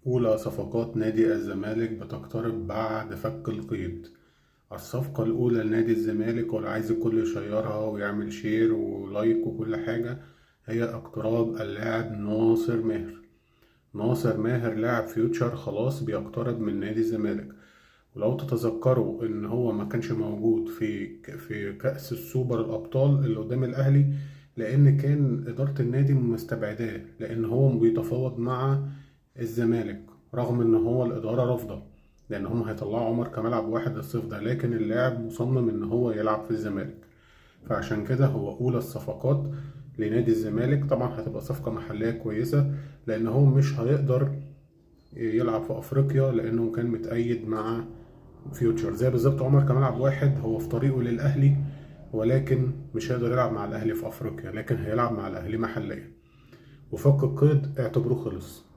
أولى صفقات نادي الزمالك بتقترب بعد فك القيد. الصفقة الأولى لنادي الزمالك، واللي عايز الكل يشيرها ويعمل share و like وكل حاجة، هي اقتراب اللاعب ناصر ماهر. ناصر ماهر لاعب فيوتشر خلاص بيقترب من نادي الزمالك. ولو تتذكروا ان هو ما كانش موجود في كأس السوبر الأبطال اللي قدام الأهلي، لأن كان إدارة النادي مستبعداه، لأن هو بيتفاوض مع الزمالك، رغم ان هو الإدارة رافضة، لأن هم هيطلعوا عمر كمال عبد الواحد الصيف ده، لكن اللاعب مصمم ان هو يلعب في الزمالك. فعشان كده هو أولى الصفقات لنادي الزمالك. طبعا هتبقى صفقة محلية كويسة، لأن هو مش هيقدر يلعب في أفريقيا لأنه كان متأيد مع فيوتشر، زي بالظبط عمر كمال عبد الواحد هو في طريقه للأهلي، ولكن مش هيقدر يلعب مع الأهلي في أفريقيا، لكن هيلعب مع الأهلي محليا. وفك القيد اعتبروه خلص.